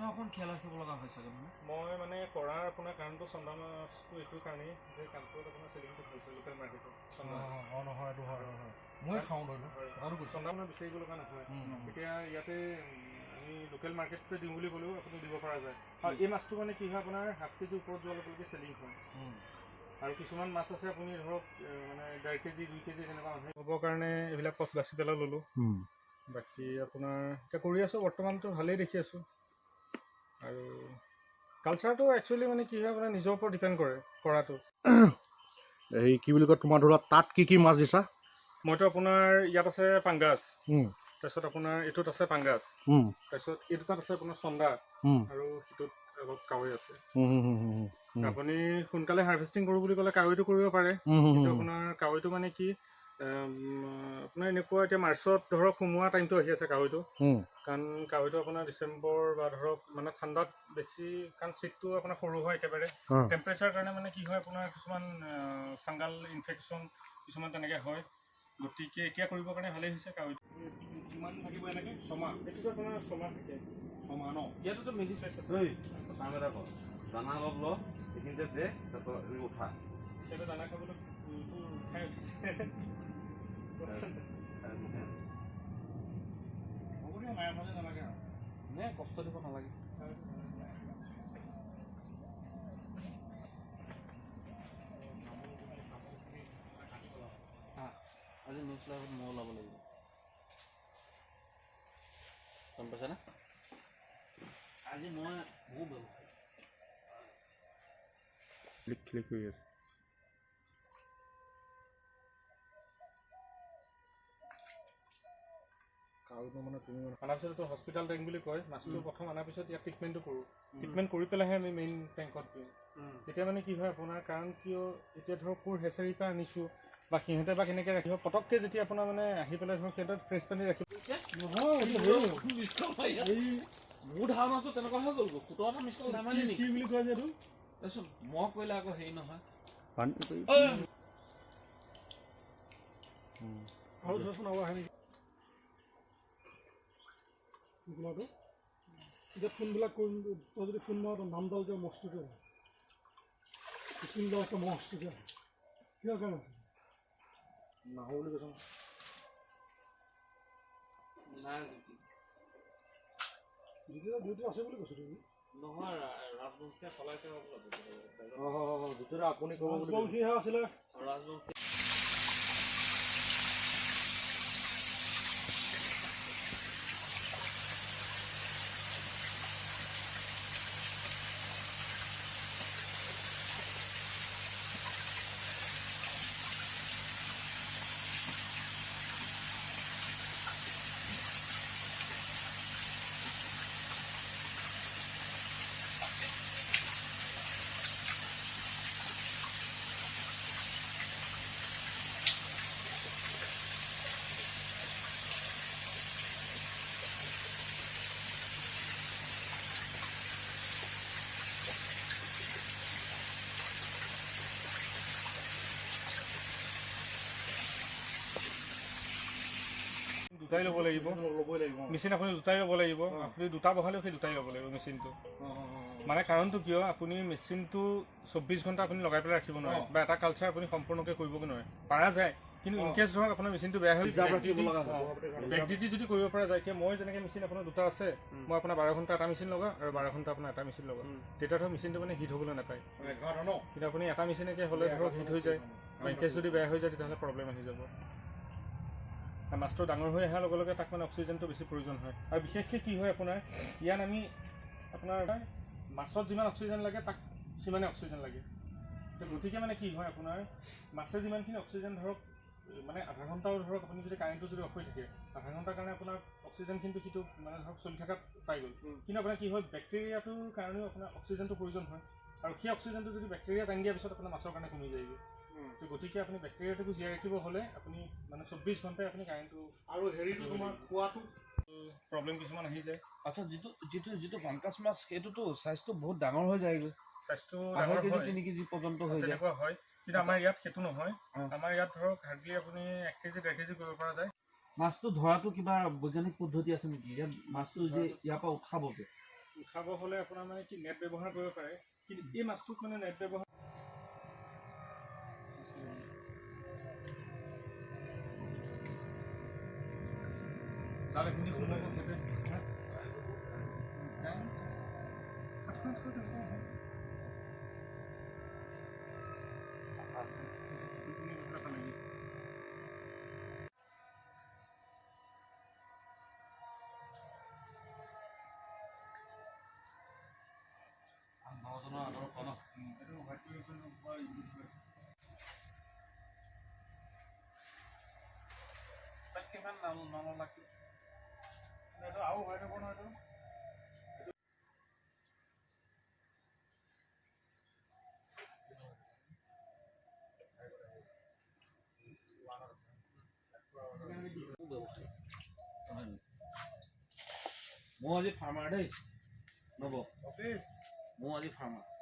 কথা অকণ খেয়াল ৰাখিব লগা হয় চাগে নহয়? মই মানে কৰাৰ আপোনাৰ কাৰণটো চন্দা মাছটো এইটো কাৰণেই যে কামপুৰত আপোনাৰ চেলিংটো হৈছে লোকেল মাৰ্কেটত। অঁ, নহয়, এইটো হয় হয় হয়, মই খাওঁ ধৰি লওক, কথাটো কৈছোঁ। চন্দা মানে বিচাৰিব লগা নহয়। এতিয়া ইয়াতে আমি লোকেল মাৰ্কেটতে দিওঁ বুলি ক'লেও আপুনি দিব পৰা যায়। আৰু এই মাছটো মানে কি হয়, আপোনাৰ হাফ কেজি ওপৰত যোৱাৰ লগে লগে চেলিং হয়। আৰু কিছুমান মাছ আছে আপুনি ধৰক মানে 1.5 কেজি 2 কেজি তেনেকুৱা মানুহে হ'বৰ কাৰণে এইবিলাক পথ বাছি পেলাই ল'লোঁ। বাকী আপোনাৰ এতিয়া কৰি আছোঁ, বৰ্তমানতো ভালেই দেখি আছোঁ। আৰু কালচাৰটো একচুৱেলি মানে কি হয়, আপোনাৰ নিজৰ ওপৰত ডিপেণ্ড কৰে কৰাটো। হেৰি কি বুলি কয়, তোমাৰ ধৰা তাত কি কি মাছ দিছা? মইতো আপোনাৰ ইয়াত আছে পাংগাছ, তাৰপিছত আপোনাৰ এইটোত আছে পাংগাছ, তাৰপিছত এই দুটাত আছে আপোনাৰ চন্দা আৰু সিটোত অলপ কাৱৈ আছে। আপুনি সোনকালে হাৰ্ভেষ্টিং কৰোঁ বুলি ক'লে কাৱৈটো কৰিব পাৰে। কিন্তু আপোনাৰ কাৱৈটো মানে কি, আপোনাৰ এনেকুৱা এতিয়া মাৰ্চত ধৰক সোমোৱা টাইমটো আহি আছে কাৱৈটো। কাৰণ কাৱৈটো আপোনাৰ ডিচেম্বৰ বা ধৰক মানে ঠাণ্ডাত বেছি, কাৰণ চিটটো আপোনাৰ সৰু হয় একেবাৰে। টেম্পাৰেচাৰ কাৰণে মানে কি হয়, আপোনাৰ কিছুমান ফাংগাল ইনফেকশ্যন কিছুমান তেনেকৈ হয়। গতিকে এতিয়া কৰিবৰ কাৰণে ভালেই হৈছে কাৱৈটো। কিমান থাকিব এনেকৈ, ছমাহ? এইটোতো আপোনাৰ ছমাহ থাকে। ছমাহ ন? ইয়াতোতো মেডিচিন আছে। কাম এটা কৰ, দানা অলপ ল, এইখিনিতে দে, তাৰপৰা তুমি উঠা। সেইটো দানা খাবলৈ খাই উঠিছে। হ'ব দিয়া, মায়ে মাজে নালাগে আৰু। নে কষ্ট দিব নালাগে। আজি নিউজ লাইভত মই ওলাব লাগিব, গম পাইছানে? আজি মই বহুত ব্যৱসায় ক্লিক ক্লিক হৈ আছে। কাৱৈটো মানে তুমি মানে অনাৰ পিছত এইটো হস্পিটেল টেংক বুলি কয়। মাছটো প্ৰথম অনাৰ পিছত ইয়াত ট্ৰিটমেণ্টটো কৰোঁ। ট্ৰিটমেণ্ট কৰি পেলাইহে আমি মেইন টেংকত দিওঁ। তেতিয়া মানে কি হয় আপোনাৰ, কাৰণ কিয় এতিয়া ধৰক কোৰ হেচাৰীৰ পৰা আনিছোঁ বা সিহঁতে বা কেনেকৈ ৰাখিব, পটককৈ যেতিয়া আপোনাৰ মানে আহি পেলাই ধৰক সিহঁতে ফ্ৰেছ পানী ৰাখিব। মোৰ ধাৰণাটো তেনেকুৱা হৈ গ'ল, 17টা মিছ কল ধেমালি নেকি? কি বুলি কয় যে এইটো? তাৰপিছত মই কৰিলে আকৌ হেৰি নহয়। আৰু চোৱাচোন, আৰু আহে নেকি গোলাটো। এতিয়া ফোনবিলাক কৰিম, তই যদি ফোন মাৰ, নামডাল কিয় মস্তুকে আহে, ফোনডাল একটা মস্তুকে আহে, কিহৰ কাৰণে আছে? নাহো বুলি কৈছ। নাই। দ্বিতীয় ডিউটি আছে বুলি কৈছো তুমি। নহয়, ৰাজবংশীয়ে চলাইছে। অঁ, দ্বিতীয়তে আপুনি ক'ব বুলি ৰাজবংশীহে আছিলে। ৰাজবংশী। দুটাই ল'ব লাগিব। ল'বই লাগিব। মেচিন আপুনি দুটাই ল'ব লাগিব। আপুনি দুটা বহালেও সেই দুটাই ল'ব লাগিব মেচিনটো। মানে কাৰণটো কিয়, আপুনি মেচিনটো 24 ঘণ্টা আপুনি লগাই পেলাই ৰাখিব নোৱাৰে বা এটা কালচাৰ আপুনি সম্পূৰ্ণকৈ কৰিবগৈ নোৱাৰে। পাৰা যায়, কিন্তু ইনকেছ ধৰক আপোনাৰ মেচিনটো বেয়া হৈ ৰিজাৰ্ভ ৰাখিব লগা হয়। বেক ডিউটি যদি কৰিব পৰা যায়, এতিয়া মই যেনেকৈ মেচিন আপোনাৰ দুটা আছে, মই আপোনাৰ 12 ঘণ্টা এটা মেচিন লগাওঁ আৰু 12 ঘণ্টা আপোনাৰ এটা মেচিন লগাওঁ। তেতিয়া ধৰক মেচিনটো মানে হিট হ'বলৈ নাপায়। 11টা ন? কিন্তু আপুনি এটা মেচিনকে হ'লে ধৰক হিট হৈ যায় বা ইনকেছ যদি বেয়া হৈ যায়, তেতিয়াহ'লে প্ৰব্লেম আহি যাব। আৰু মাছটো ডাঙৰ হৈ অহাৰ লগে লগে তাক মানে অক্সিজেনটো বেছি প্ৰয়োজন হয়। আৰু বিশেষকৈ কি হয়, আপোনাৰ ইয়াত আমি আপোনাৰ মাছত যিমান অক্সিজেন লাগে, তাক সিমানে অক্সিজেন লাগে। তো গতিকে মানে কি হয়, আপোনাৰ মাছে যিমানখিনি অক্সিজেন ধৰক মানে আধা ঘণ্টাও ধৰক আপুনি যদি কাৰেণ্টটো যদি অফ হৈ থাকে, আধা ঘণ্টাৰ কাৰণে আপোনাৰ অক্সিজেনখিনিতো সিটো মানে ধৰক চলি থকাত পাই গ'ল। কিন্তু আপোনাৰ কি হয়, বেক্টেৰিয়াটোৰ কাৰণেও আপোনাৰ অক্সিজেনটো প্ৰয়োজন হয় আৰু সেই অক্সিজেনটো যদি বেক্টেৰিয়া টানি দিয়াৰ পিছত আপোনাৰ মাছৰ কাৰণে কমি যায়গৈ। তো গতিকে আপুনি বেক্টেৰিয়াটোকো জীয়াই ৰাখিব হ'লে আপুনি মানে 24 ঘণ্টাই আপুনি কাৰেণ্টটো আৰু হেৰিটো তোমাৰ খোৱাটো প্ৰব্লেম কিছুমান আহি যায়। আচ্ছা, যিটো যিটো যিটো পাংকাছ মাছ, সেইটোতো চাইজটো বহুত ডাঙৰ হৈ যায়গৈ। স্বাস্থ্য আঢ়ৈ ডাঙৰ কেজি হয়। 3 কেজি পৰ্যন্ত হৈ যায়। তেনেকুৱা হয়, কিন্তু আমাৰ ইয়াত সেইটো নহয়। আমাৰ ইয়াত ধৰক হাৰ্ডলি আপুনি 1 কেজি 1.5 কেজি কৰিব পৰা যায়। মাছটো ধৰাটো কিবা বৈজ্ঞানিক পদ্ধতি আছে নেকি? ইয়াত মাছটো যে ইয়াৰ পৰা উঠাব যে উঠাব হ'লে আপোনাৰ মানে কি নেট ব্যৱহাৰ কৰিব পাৰে, কিন্তু এই মাছটোত মানে নেট ব্যৱহাৰ জাল এইখিনি সোমাব সিহঁতে। নজনৰ আদৰ্শ ন। এইটো হোৱাইট তাক কিমান মানুহ লাগিব? এইটো আৰু হোৱাইট হ'ব নহয় এইটো। ব্যৱসায় মই আজি ফাৰ্মাৰ দেই নব, মই আজি ফাৰ্মাৰ।